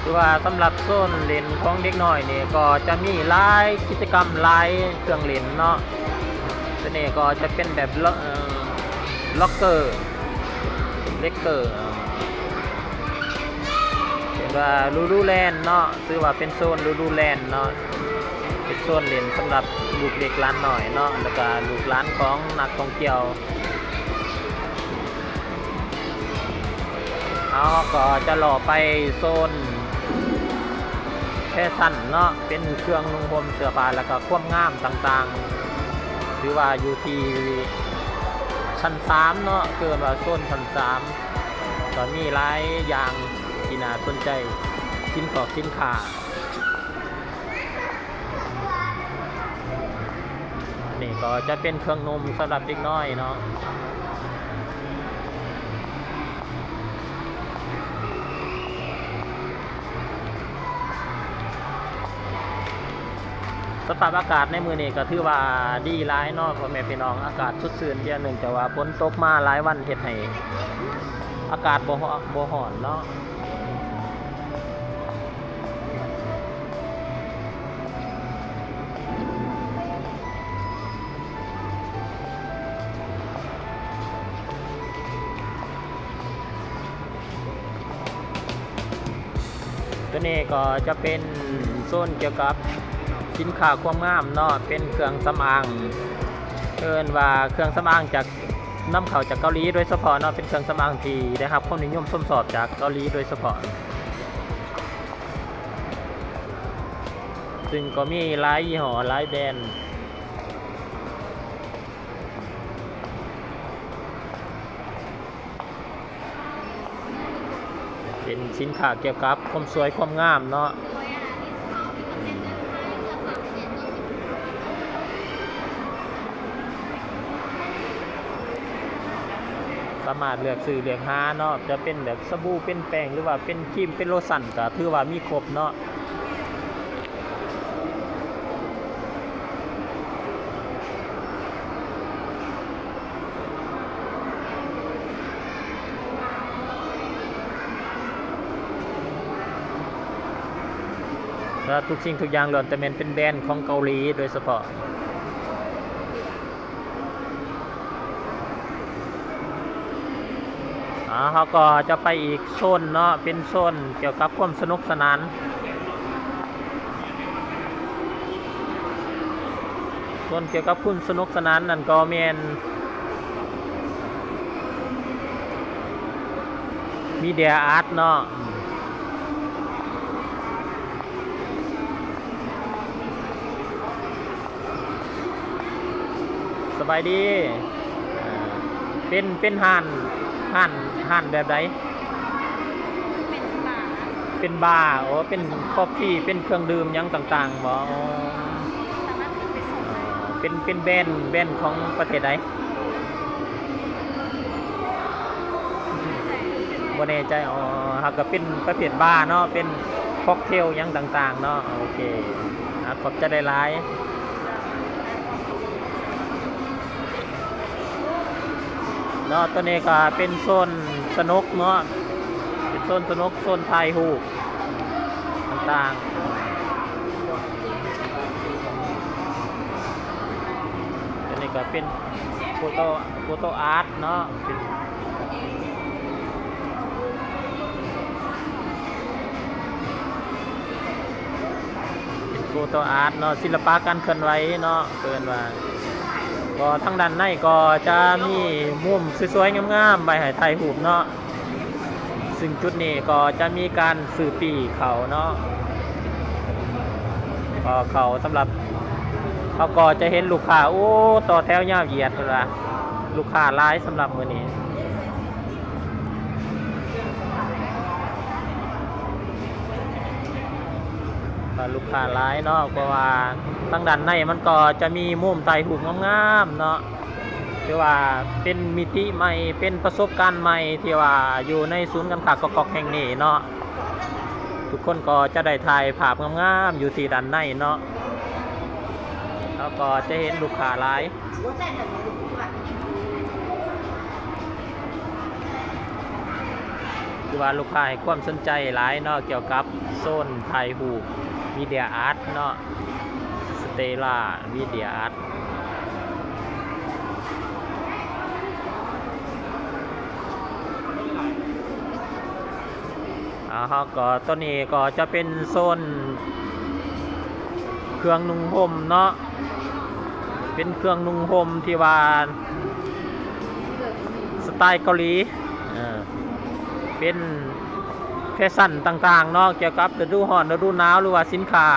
ຖືວ່າສຳລັບໂຊນຫຼິ້ນຂອງເດັກນ້ອຍນີ້ ກໍຈະມີຫຼາຍກິດຈະກຳ ຫຼາຍເຄື່ອງຫຼິ້ນເນາະ. ໂຕນີ້ກໍຈະເປັນແບບ ລັອກ ເອີ ລັອກເກີ ເລັກເກີ ເອີ້ນວ່າ ລູລູແລນເນາະ. ຖືວ່າເປັນໂຊນລູລູແລນເນາະ ເປັນໂຊນຫຼິ້ນສຳລັບລູກເລັກຫຼານນ້ອຍເນາະ ແລ້ວກະລູກຫຼານຂອງນັກທ່ອງທ່ຽວ. ເຮົາກໍຈະເລາະໄປໂຊນແຟຊັນເນາະ ເປັນເຄື່ອງນຸ່ງຫົ່ມເສື້ອຜ້າ ແລ້ວກໍຄວາມງາມຕ່າງໆ. ຖືວ່າຢູ່ທີ່ຊັ້ນສາມເນາະ ເອີ້ນວ່າໂຊນຊັ້ນສາມ ກໍມີຫຼາຍຢ່າງທີ່ໜ້າສົນໃຈ ສິນຂອງສິນຄ້າ. ນີ້ກໍຈະເປັນເຄື່ອງນຸ່ມສຳລັບເດັກນ້ອຍເນາະ. ສະພາບອາກາດໃນມື້ນີ້ກໍຖືວ່າດີຫຼາຍເນາະ ພໍ່ແມ່ພີ່ນ້ອງ. ອາກາດສົດຊື່ນ ເນື່ອງຈາກວ່າຝົນຕົກມາຫຼາຍວັນ ເຮັດໃຫ້ອາກາດບໍ່ ບໍ່ຮ້ອນເນາະ. ໂຕນີ້ກໍຈະເປັນໂຊນກ່ຽວກັບສິນຄ້າຄວາມງາມເນາະ ເປັນເຄື່ອງສຳອາງ ເອີ້ນວ່າເຄື່ອງສຳອາງຈາກ ນຳເຂົ້າຈາກເກົາຫຼີໂດຍສະເພາະເນາະ ເປັນເຄື່ອງສຳອາງທີ່ໄດ້ຮັບຄວາມນິຍົມຊົມຊອບຈາກເກົາຫຼີໂດຍສະເພາະ ຊຶ່ງກໍມີຫຼາຍຍີ່ຫໍ້ຫຼາຍແບຣນ. ເປັນສິນຄ້າກ່ຽວກັບຄວາມສວຍຄວາມງາມເນາະ ສາມາດເລືອກຊື້ເລືອກຫາເນາະ ຈະເປັນແບບສະບູ ເປັນແປ້ງ ຫຼືວ່າເປັນຄຣີມ ເປັນໂລຊັນ ກໍຖືວ່າມີຄົບເນາະ. ແລະ ທຸກສິ່ງທຸກຢ່າງລ້ວນແຕ່ແມ່ນເປັນແບຣນຂອງເກົາຫຼີໂດຍສະເພາະ. ອ່າ ເຮົາກໍຈະໄປອີກໂຊນເນາະ ເປັນໂຊນກ່ຽວກັບຄວາມສະໜຸກສະໜານ. ໂຊນກ່ຽວກັບຄວາມສະໜຸກສະໜານນັ້ນກໍແມ່ນມີເດຍອາດເນາະ. ສະບາຍດີ. ເປັນ ເປັນຮ້ານ ຮ້ານ ຮ້ານແບບໃດ? ເປັນບາ. ເປັນບາ. ໂອ້ ເປັນຄອບຟີ ເປັນເຄື່ອງດື່ມຫຍັງຕ່າງໆບໍ? ອໍ ສາມາດເປັນ ເປັນ ເປັນແບຣນ ແບຣນຂອງປະເທດໃດ? ບໍ່ແນ່ໃຈ. ອໍ ຫາກກໍເປັນປະເພດບາເນາະ ເປັນ ຄອກເທວຫຍັງຕ່າງໆເນາະ. ໂອເຄ ອາ ຂອບໃຈຫຼາຍໆເນາະ. ໂຕນີ້ກໍເປັນໂຊນສະໜຸກເນາະ ເປັນໂຊນສະໜຸກ ໂຊນຖ່າຍຮູບຕ່າງໆ. ໂຕນີ້ ກໍເປັນໂຟໂຕ ໂຟໂຕອາດເນາະ ເປັນ ເປັນໂຟໂຕອາດເນາະ ສິລະປະການເຄື່ອນໄຫວເນາະ ເອີ້ນວ່າ. ກໍທາງດ້ານໃນກໍຈະມີມຸມສວຍໆງາມໆໄວ້ໃຫ້ຖ່າຍຮູບເນາະ. ຊຶ່ງຈຸດນີ້ກໍຈະມີການຊື້ປີ້ເຂົ້າເນາະ ກໍເຂົ້າສຳລັບ ເຮົາກໍຈະເຫັນລູກຄ້າ ໂອ້ ຕໍ່ແຖວຍາວຢຽດ ເພິ່ນວ່າ ລູກຄ້າຫຼາຍສຳລັບມື້ນີ້ ກໍລູກຄ້າຫຼາຍເນາະ ເພາະວ່າທາງດ້ານໃນມັນກໍຈະມີມຸມຖ່າຍຮູບງາມໆເນາະ. ຖືວ່າເປັນມິຕິໃໝ່ ເປັນປະສົບການໃໝ່ທີ່ວ່າຢູ່ໃນສູນການຄ້າກອກໆແຫ່ງນີ້ເນາະ ທຸກຄົນກໍຈະໄດ້ຖ່າຍພາບງາມໆຢູ່ທີ່ດ້ານໃນເນາະ ເຮົາກໍຈະເຫັນລູກຄ້າຫຼາຍ ຄືວ່າລູກຄ້າໃຫ້ຄວາມສົນໃຈຫຼາຍເນາະ ກ່ຽວກັບໂຊນຖ່າຍຮູບ Media Art ເນາະ Stella Media Art. ອ່າ ເຮົາກໍ ຕົວນີ້ກໍຈະເປັນໂຊນເຄື່ອງນຸ່ງຫົ່ມເນາະ ເປັນເຄື່ອງນຸ່ງຫົ່ມທີ່ວ່າສະໄຕເກົາຫຼີ ເອີ ເປັນແຟຊັນຕ່າງໆເນາະ ກ່ຽວກັບລະດູຮ້ອນ ລະດູໜາວ ຫຼືວ່າສິນຄ້າ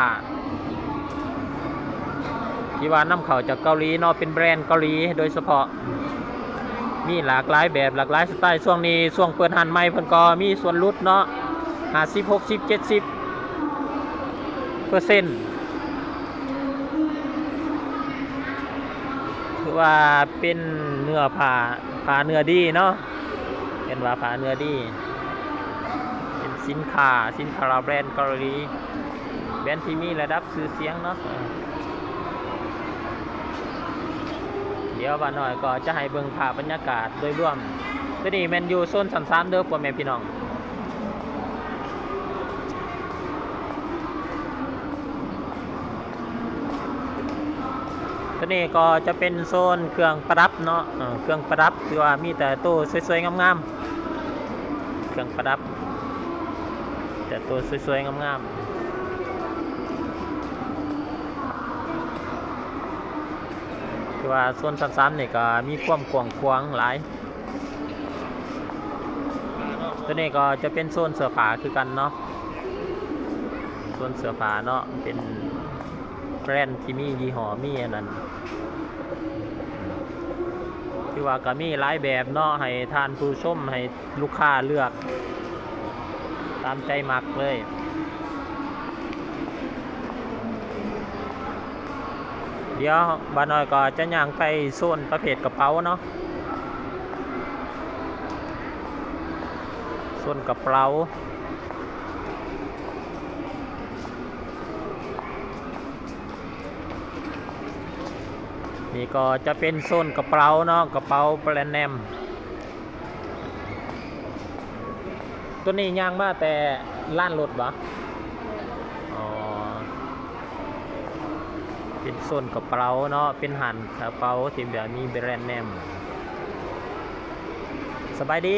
ທີ່ວ່ານຳເຂົ້າຈາກເກົາຫຼີເນາະ ເປັນແບຣນເກົາຫຼີໂດຍສະເພາະ ມີຫຼາກຫຼາຍແບບ ຫຼາກຫຼາຍສະໄຕ. ຊ່ວງນີ້ຊ່ວງເປີດຮ້ານໃໝ່ ເພິ່ນກໍມີສ່ວນຫຼຸດເນາະ ຫ້າສິບ ຫົກສິບ ເຈັດສິບເປີເຊັນ ຖືວ່າເປັນເນື້ອຜ້າ ຜ້າເນື້ອດີເນາະ ເອີ້ນວ່າຜ້າເນື້ອດີ ເປັນສິນຄ້າ ສິນຄ້າແບຣນເກົາຫຼີ ແບຣນທີ່ມີລະດັບຊື່ສຽງເນາະ. ດຽວບ່າວນ້ອຍກໍຈະໃຫ້ເບິ່ງພາບບັນຍາກາດໂດຍລວມ. ໂຕນີ້ແມ່ນຢູ່ໂຊນຊັ້ນສາມເດີ ພໍ່ແມ່ພີ່ນ້ອງ. ໂຕນີ້ກໍຈະເປັນໂຊນເຄື່ອງປະດັບເນາະ ເອີ ເຄື່ອງປະດັບ ຖືວ່າມີແຕ່ໂຕສວຍໆງາມໆ ເຄື່ອງປະດັບ ແຕ່ໂຕສວຍໆງາມໆ ຄືວ່າໂຊນຊັ້ນສາມນີ້ກໍມີຄວາມກວ້າງຂວາງຫຼາຍ. ໂຕນີ້ກໍຈະເປັນໂຊນເສື້ອຜ້າຄືກັນເນາະ ໂຊນເສື້ອຜ້າເນາະ ເປັນແບຣນທີ່ມີຍີ່ຫໍ້ ມີອັນນັ້ນ ຖືວ່າກໍມີຫຼາຍແບບເນາະ ໃຫ້ທ່ານຜູ້ຊົມ ໃຫ້ ລູກຄ້າເລືອກຕາມໃຈມັກເລີຍ. ດຽວບ່າວນ້ອຍກໍຈະຍ່າງໄປໂຊນປະເພດກະເປົາເນາະ ໂຊນກະເປົາ. ນີ້ກໍຈະເປັນໂຊນກະເປົາເນາະ ກະເປົາແບຣນເນມ. ຕົວນີ້ຍ່າງມາແຕ່ລານລົດບໍ? ອໍ ເປັນໂຊນກະເປົາເນາະ ເປັນຮ້ານກະເປົາທີ່ແບບມີແບຣນເນມ. ສະບາຍດີ.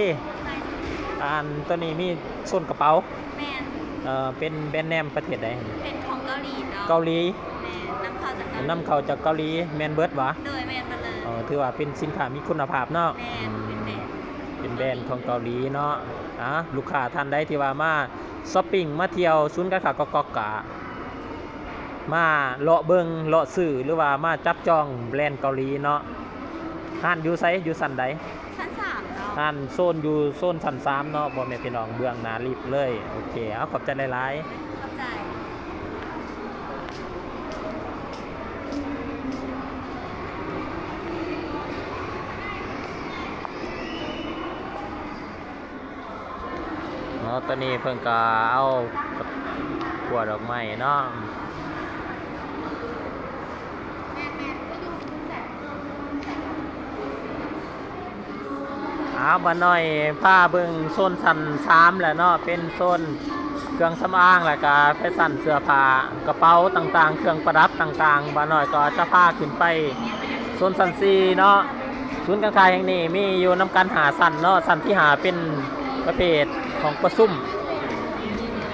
ອັນ ຕົວນີ້ມີໂຊນກະເປົາ. ແມ່ນ. ເອີ ເປັນແບຣນເນມປະເທດໃດ? ເປັນຂອງເກົາຫຼີເນາະ. ເກົາຫຼີ. ແມ່ນ. ນຳເຂົ້າຈາກເກົາຫຼີ. ນຳເຂົ້າຈາກເກົາຫຼີ ແມ່ນເບິດຫວາ? ໂດຍ ແມ່ນເບິດເລີຍ. ເອີ ຖືວ່າເປັນສິນຄ້າມີຄຸນນະພາບເນາະ. ແມ່ນ. ອືມ ເປັນແບຣນ ເປັນແບຣນຂອງເກົາຫຼີເນາະ. ອ່າ ລູກຄ້າທ່ານໃດທີ່ວ່າມາຊັອບປິງ ມາທ່ຽວສູນການຄ້າກອກໆ ກະມາເລາະເບິ່ງເລາະຊື້ ຫຼືວ່າມາຈັບຈອງແບຣນເກົາຫຼີເນາະ. ຮ້ານຢູ່ໃສ? ຢູ່ຊັ້ນໃດ? ຊັ້ນສາມເນາະ. ຮ້ານໂຊນຢູ່ໂຊນຊັ້ນສາມເນາະ ພໍ່ແມ່ພີ່ນ້ອງ ເບື້ອງໜ້າລິບເລີຍ. ໂອເຄ ເອົາ ຂອບໃຈຫຼາຍໆ. ຂອບໃຈ. ເນາະ ຕອນນີ້ເພິ່ນກະເອົາກາບພວດອອກໃໝ່ເນາະ. ອ້າວ ບ່າວນ້ອຍພາເບິ່ງໂຊນຊັ້ນສາມແລ້ວເນາະ ເປັນໂຊນເຄື່ອງສຳອາງ ແລ້ວກະແຟຊັນເສື້ອຜ້າ ກະເປົາຕ່າງໆ ເຄື່ອງປະດັບຕ່າງໆ ບ່າວນ້ອຍກໍຈະພາຂຶ້ນໄປ ໂຊນຊັ້ນສີ່ເນາະ ສູນການຄ້າແຫ່ງນີ້ມີຢູ່ນຳກັນຫ້າຊັ້ນເນາະ, ຊັ້ນທີຫ້າເປັນປະເພດຫ້ອງປະຊຸມ.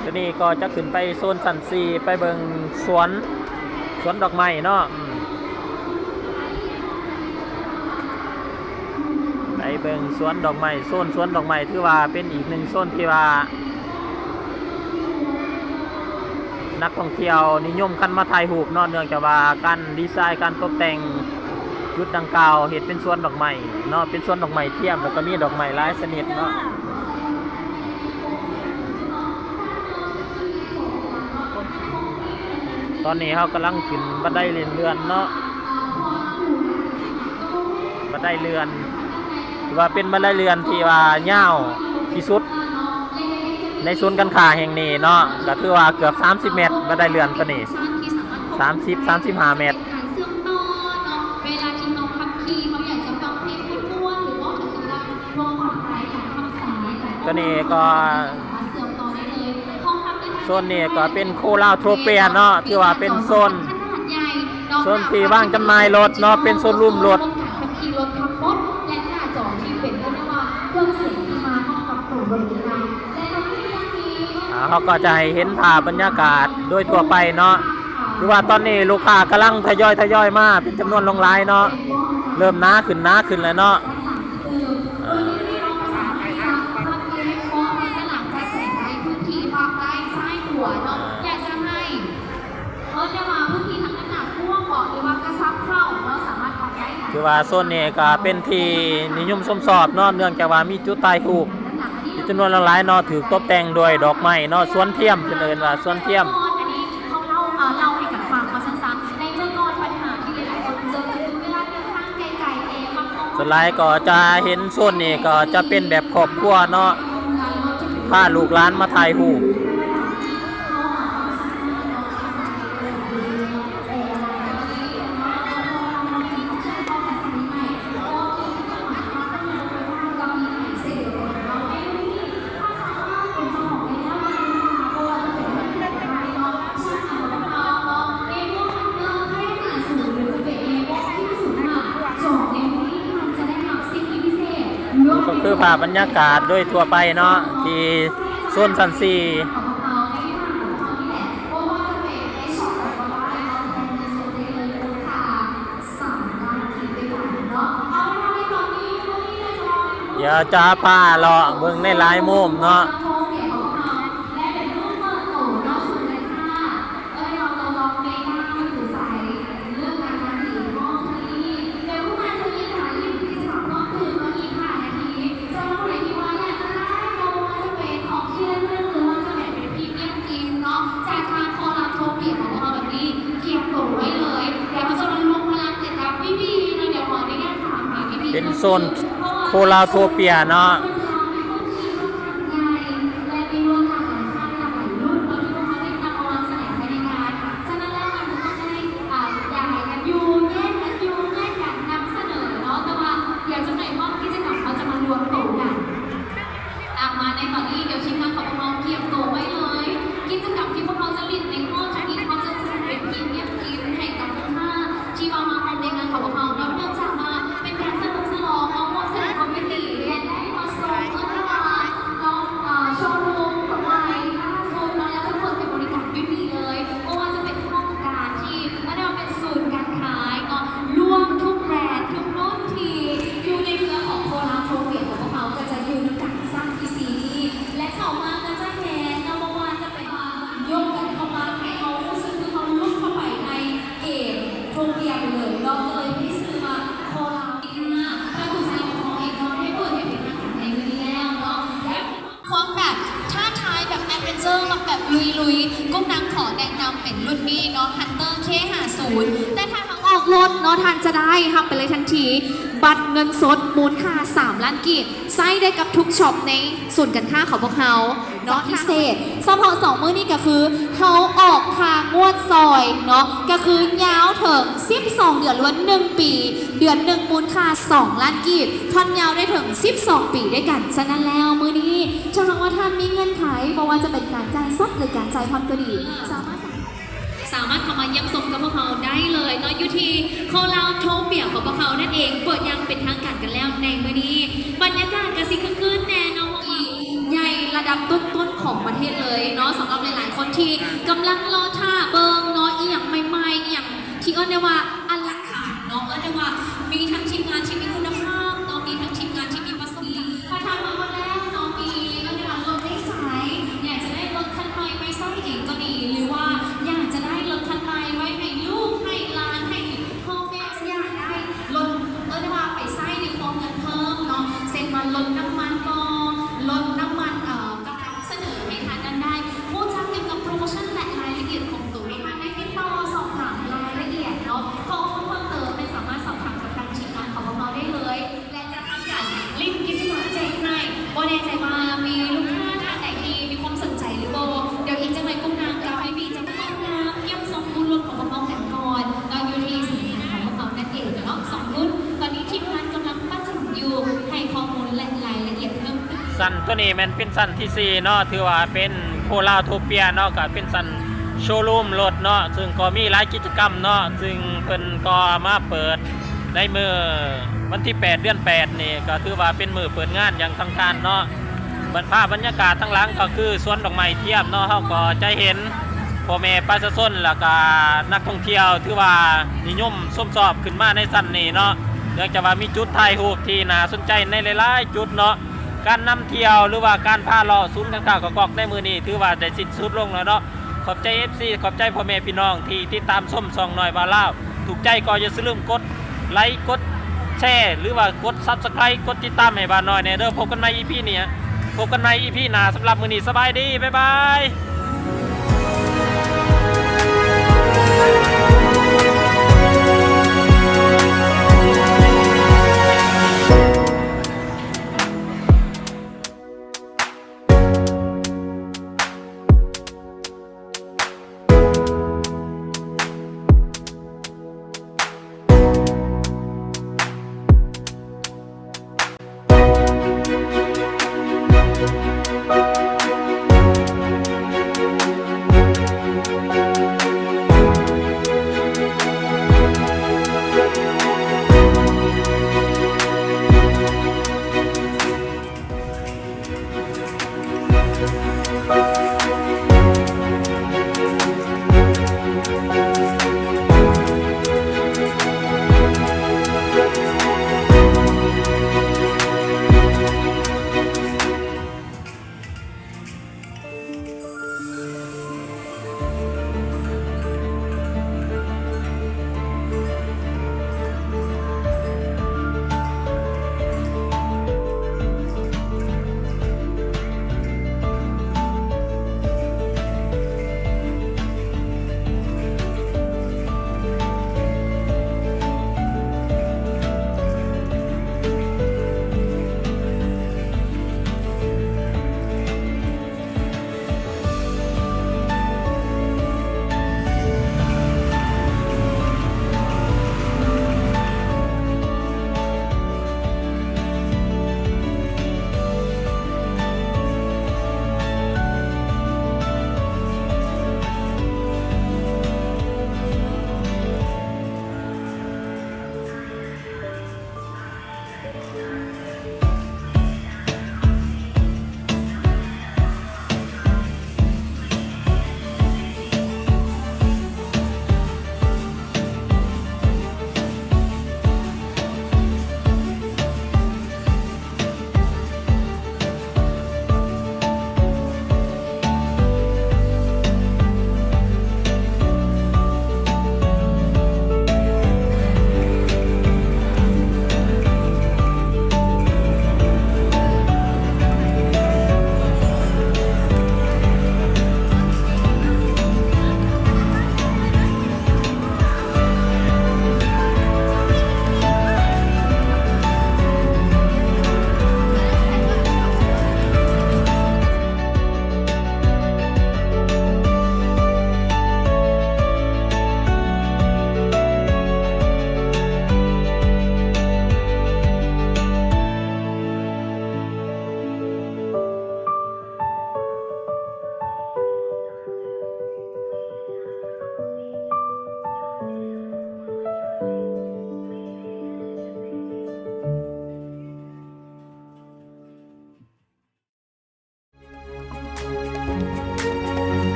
ໂຕນີ້ກໍຈະຂຶ້ນໄປໂຊນຊັ້ນສີ່ ໄປເບິ່ງສວນ ສວນດອກໄມ້ເນາະ ອືມ ໄປເບິ່ງສວນດອກໄມ້. ໂຊນສວນດອກໄມ້ຖືວ່າເປັນອີກໜຶ່ງໂຊນທີ່ວ່າ ນັກທ່ອງທ່ຽວນິຍົມກັນມາຖ່າຍຮູບເນາະ, ເນື່ອງຈາກວ່າການດີໄຊ ການຕົບແຕ່ງຈຸດດັ່ງກ່າວເຮັດເປັນສວນດອກໄມ້ເນາະ, ເປັນສວນດອກໄມ້ທຽມ ແລ້ວກໍມີດອກໄມ້ຫຼາຍຊະນິດເນາະ. ຕອນນີ້ເຮົາກຳລັງຂຶ້ນບັນໄດເລື່ອນເນາະ, ບັນໄດເລື່ອນ ຖືວ່າເປັນບັນໄດເລື່ອນທີ່ວ່າຍາວທີ່ສຸດໃນສູນການຄ້າແຫ່ງນີ້ເນາະ, ກໍຖືວ່າເກືອບສາມສິບແມັດ ບັນໄດເລື່ອນຕົວນີ້ ສາມສິບ ສາມສິບຫ້າແມັດ. ຕົວນີ້ກໍ ໂຊນນີ້ກໍເປັນໂຄລາວໂທເປຍເນາະ, ຖືວ່າເປັນໂຊນ ໂຊນທີ່ວາງຈຳໜ່າຍລົດເນາະ, ເປັນໂຊນຣູມລົດ. ອ່າ ເຮົາກໍຈະໃຫ້ເຫັນພາບບັນຍາກາດໂດຍທົ່ວໄປເນາະ, ຄືວ່າຕອນນີ້ລູກຄ້າກຳລັງທະຍອຍ ທະຍອຍມາເປັນຈຳນວນຫຼວງຫຼາຍເນາະ, ເລີ່ມໜາຂຶ້ນ ໜາຂຶ້ນແລ້ວເນາະ. ຖືວ່າໂຊນນີ້ກໍເປັນທີ່ນິຍົມຊົມຊອບເນາະ, ເນື່ອງຈາກວ່າມີຈຸດຖ່າຍຮູບເປັນຈຳນວນຫຼວງຫຼາຍເນາະ, ຖືກຕົບແຕ່ງດ້ວຍດອກໄມ້ເນາະ, ສວນທຽມ ເພິ່ນເອີ້ນວ່າສວນທຽມ. ສ່ວນຫຼາຍກໍຈະເຫັນໂຊນນີ້ກໍຈະເປັນແບບຄອບຄົວເນາະ, ພາລູກຫຼານມາຖ່າຍຮູບ. ກໍຄືພາບບັນຍາກາດໂດຍທົ່ວໄປເນາະ ທີ່ໂຊນຊັ້ນສີ່. ດຽວຈະພາເລາະເບິ່ງໃນຫຼາຍມຸມເນາະ. ເປັນໂຊນໂຄລາວໂທເປຍເນາະ. ອ່ະ ມາໃນຕອນນີ້ ດຽວທີມງານຂອງພວກເຮົາກຽມໂຕໄວ້ເລີຍ. ກິດຈະກຳທີ່ພວກເຮົາຈະຫຼິ້ນໃນຮອບທຳອິດ ເຮົາຈະຈັດເປັນພຣີມຽມກິຟໃຫ້ກັບລູກຄ້າທີ່ວ່າມາຮ່ວມໃນງານຂອງພວກເຮົາເນາະ, ເນື່ອງຈາກວ່າເປັນການສະເຫຼີມສະຫຼອງເນາະ, ຮ່ວມສະແດງຄວາມຍິນດີ ແລະ ໄດ້ມາຊົມເພິ່ນວ່າເນາະ ເອີ ໂຊຣູມດອກໄມ້ລ່າສຸດເນາະ ແລ້ວຈະເປີດໃຫ້ບໍລິການຢູ່ນີ້ເລີຍ, ບໍ່ວ່າຈະເປັນຫ້ອງການທີ່ ອັນນັ້ນເປັນສູນການຂາຍເນາະ, ລວມທຸກແບຣນ ທຸກລຸ້ນທີ່ຢູ່ໃນເຄືອຂອງໂຄລາວໂທເປຍຂອງພວກເຮົາ ກໍຈະຢູ່ນຳກັນຊັ້ນທີສີ່ນີ້ ແລະ ເຂົ້າມາກໍຈະເຫັນເນາະ ບໍ່ວ່າຈະເປັນ ຍົກກັນເຂົ້າມາໃຫ້ເຮົາຮູ້ສຶກຄືເຮົາຫຼຸດເຂົ້າໄປໃນເກມໂທເປຍໄປເລີຍເນາະ, ກໍເລີຍມີຊື່ວ່າໂຄລາວທີຫ້າ. ທາງຜູ້ສະໜັບສະໜູນຂອງເອງເນາະ ໄດ້ເປີດຢ່າງເປັນທາງການໃນມື້ນີ້ແລ້ວເນາະ ແລະ ຄວາມແບບທ້າທາຍ ແບບແອດເວັນເຈີ ແບບລຸຍໆ ກຸ້ງນາງຂໍແນະນຳເປັນລຸ້ນນີ້ເນາະ Hunter ເຄ ຫ້າສິບ ແຕ່ຖ້າເຮົາອອກລົດເນາະ ທ່ານຈະໄດ້ຮັບໄປເລີຍທັນທີ ບັດເງິນສົດມູນຄ່າສາມລ້ານກີບ ໃຊ້ໄດ້ກັບທຸກຊັອບໃນສູນການຄ້າຂອງພວກເຮົາເນາະ. ພິເສດສະເພາະສອງມື້ນີ້ກໍຄື ເຮົາອອກຄ່າງວດຊອຍເນາະ ກໍຄືຍາວເຖິງສິບສອງເດືອນ ຫຼືວ່າໜຶ່ງປີ ເດືອນໜຶ່ງມູນຄ່າສອງລ້ານກີບ ຜ່ອນຍາວໄດ້ເຖິງສິບສອງປີດ້ວຍກັນ. ສະນັ້ນແລ້ວ ມື້ນີ້ຖ້າຫາກວ່າທ່ານມີເງື່ອນໄຂ ບໍ່ວ່າຈະເປັນການຈ່າຍສົດ ຫຼື ການຈ່າຍຜ່ອນກໍດີ ສາມາດ ສາມາດເຂົ້າມາຢ້ຽມຊົມກັບພວກເຮົາໄດ້ເລີຍເນາະ ຢູ່ທີ່ໂຄລາວໂທເປຍຂອງ ເອງເປີດຢ່າງເປັນທາງການກັນແລ້ວໃນມື້ນີ້. ບັນຍາກາດກະຊິຄຶກຄື້ນແນ່ເນາະ ເພາະວ່າໃຫຍ່ລະດັບຕົ້ນໆຂອງປະເທດເລີຍເນາະ. ສຳລັບຫຼາຍໆຄົນທີ່ກຳລັງລໍຖ້າເບິ່ງເນາະ ອີ່ຫຍັງໃໝ່ໆ ອີ່ຫຍັງທີ່ເອີ້ນໄດ້ວ່າອະລັງການເນາະ, ເອີ້ນໄດ້ວ່າມີທັງທີມງານທີ່ມີຄຸນນະພາບເນາະ ມີທັງທີມງານທີ່ມີປະສົບການ. ຖ້າທາງມາຮອດແລ້ວເນາະ ມີ ເອີ້ນໄດ້ວ່າລົດໃນໃຈ ຢາກຈະໄດ້ລົດຄັນໃໝ່ໄວ້ໃຊ້ເອງກໍດີ ຫຼືວ່າຢາກຈະໄດ້ລົດຄັນໃໝ່ໄວ້ໃຫ້ລູກ ໃຫ້ຫຼານ ໃຫ້ພໍ່ແມ່ ຢາກໄດ້ລົດ ເອີ້ນໄດ້ວ່າໄປໃຊ້ໃນຄອງເງິນເພີ່ມເນາະ ເຊັ່ນວ່າລົດນ້ຳມັນບໍ່ ລົດນ້ຳມັນ ເອີ ກະສະເໜີໃຫ້ທາງນັ້ນໄດ້ຮູ້ຈັກກ່ຽວກັບໂປຣໂມຊັນ ແລະ ລາຍລະອຽດຂອງໂຕລົດ ສາມາດຕິດຕໍ່ສອບຖາມລາຍລະອຽດເນາະ ຂໍ້ມູນເພີ່ມເຕີມ ແລະ ສາມາດສອບຖາມກັບທາງທີມງານຂອງພວກເຮົາໄດ້ເລີຍ ແລະ ຈະທຳການຫຼິ້ນກິດຈະກຳແຈກໃຫ້. ບໍ່ແນ່ໃຈວ່າມີລູກຄ້າທ່ານໃດທີ່ມີຄວາມສົນໃຈຫຼືບໍ່. ດຽວອີກຈັກໜ່ອຍກຸ້ງນາງກໍໃຫ້ມີຈຳນວນງາມ ຢ້ຽມຊົມບູດລົດຂອງພວກເຮົາກັນກ່ອນເນາະ ຢູ່ທີ່ສຳນັກງານຂອງພວກເຮົານັ້ນເອງເນາະ ສອງລຸ້ນ. ຕອນນີ້ທີມງານກຳລັງປະຈຳຢູ່ ໃຫ້ຂໍ້ມູນ ແລະ ລາຍລະອຽດເພີ່ມເຕີມ. ຊັ້ນໂຕນີ້ແມ່ນເປັນຊັ້ນທີສີ່ເນາະ ຖືວ່າເປັນໂຄລາວໂທເປຍເນາະ ກະເປັນຊັ້ນໂຊຣູມລົດເນາະ ຊຶ່ງກໍມີຫຼາຍກິດຈະກຳເນາະ ຊຶ່ງເພິ່ນກໍມາເປີດໃນມື້ວັນທີແປດ ເດືອນແປດນີ້ ກໍຖືວ່າເປັນມື້ເປີດງານຢ່າງທາງການເນາະ. ບັນ ພາບບັນຍາກາດທາງຫຼັງກໍຄືສວນດອກໄມ້ທຽມເນາະ ເຮົາກໍຈະເຫັນພໍ່ແມ່ປະຊາຊົນ ແລ້ວກະນັກທ່ອງທ່ຽວ ຖືວ່ານິຍົມຊົມຊອບຂຶ້ນມາໃນຊັ້ນນີ້ເນາະ ເນື່ອງຈາກວ່າມີຈຸດຖ່າຍຮູບທີ່ໜ້າສົນໃຈໃນຫຼາຍໆຈຸດເນາະ. ການນຳທ່ຽວ ຫຼືວ່າການພາເລາະສູນການຄ້າກອກກອກໃນມື້ນີ້ ຖືວ່າໄດ້ສິ້ນສຸດລົງແລ້ວເນາະ. ຂອບໃຈເອັຟຊີ ຂອບໃຈພໍ່ແມ່ພີ່ນ້ອງທີ່ຕິດຕາມຊົມຊ່ອງນ້ອຍບ່າວລາວ. ຖືກໃຈກໍຢ່າລືມກົດໄລ ກົດແຊ ຫຼືວ່າກົດຊັບສະໄຄຣບ໌ ກົດຕິດຕາມໃຫ້ບ່າວນ້ອຍແດ່ເດີ. ພົບກັນໃໝ່ອີພີນີ້ ພົບກັນໃໝ່ອີພີໜ້າ. ສຳລັບມື້ນີ້ສະບາຍດີ ບາຍບາຍ.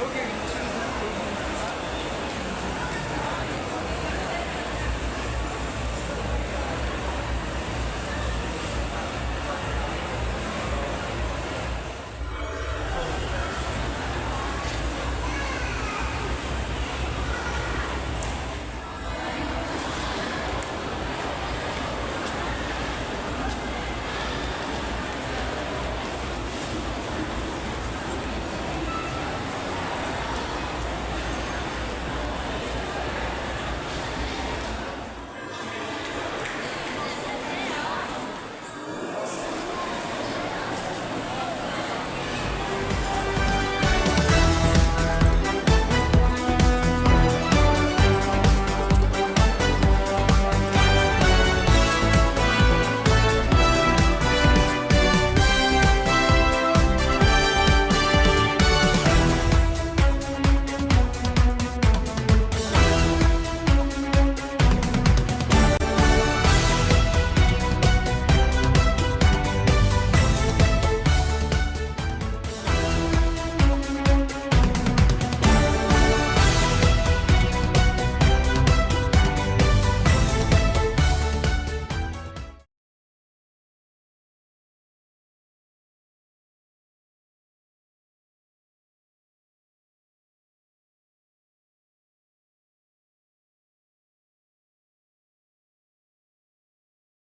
Looking